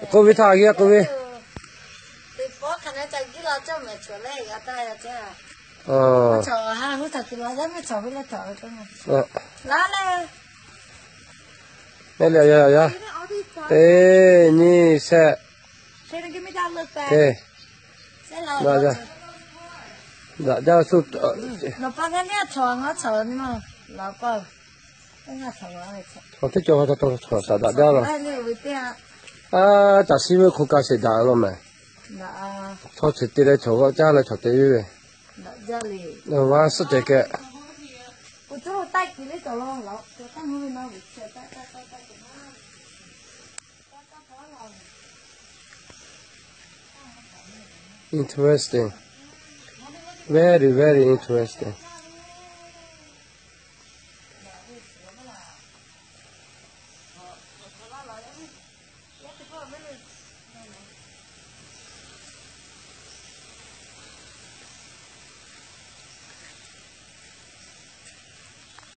K'oˆ ve htaˇ g'a k'oˆ ve. Mehˆ le, yaˇ yaˇ, teˇ nyi shehˆ. Daꞈ jaˇ suh. Chaw teˇ cawˬ ha ca taw chaw shaˍ daꞈ jaˇ la. Aˉ, caˬ shiˉ ve hk'oˆ kaˇ sheˍ daꞈ la mehˍ. Chaw chi te leh chaw g'aw caˇ leh chaw te ve. Vaˇ suhˉ ceh keh. Interesting. Very, very interesting.